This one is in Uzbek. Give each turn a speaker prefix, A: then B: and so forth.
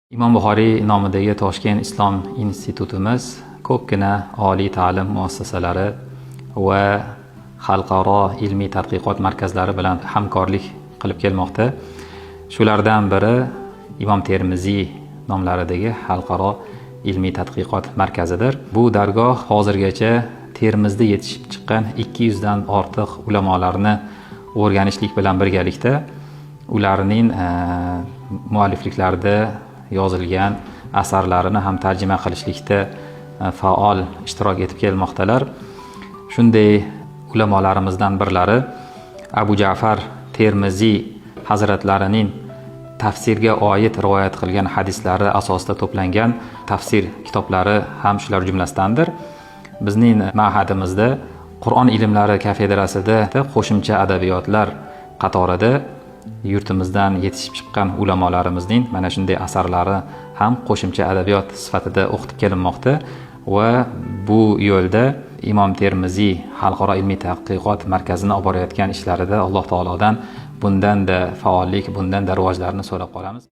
A: Imom Buxoriy nomidagi Toshkent Islom institutimiz ko'pgina oliy ta'lim muassasalari va xalqaro ilmiy tadqiqot markazlari bilan hamkorlik qilib kelmoqda. Shulardan biri Imom Termiziy nomlaridagi xalqaro ilmiy tadqiqot markazidir. Bu dargoh hozirgacha Termizda yetishib chiqqan 200 dan ortiq ulamolarni o'rganishlik bilan birgalikda ularning muallifliklarida yozilgan asarlarini ham tarjima qilishlikda faol ishtirok etib kelmoqdalar. Shunday ulamolarimizdan birlari Abu Ja'far Termiziy hazratlarining tafsirga oid rivoyat qilgan hadislari asosida to'plangan tafsir kitoblari ham shular jumlasidandir. Bizning ma'hadimizda Qur'on ilmlari kafedrasida qo'shimcha adabiyotlar qatorida yurtimizdan yetishib chiqqan ulamolarimizning mana shunday asarlari ham qo'shimcha adabiyot sifatida o'qitib kelinmoqda va bu yo'lda Imom Termiziy xalqaro ilmiy tadqiqot markazini olib borayotgan ishlarida Alloh taolodan bundanda faollik, bundanda rivojlarni so'rab qolamiz.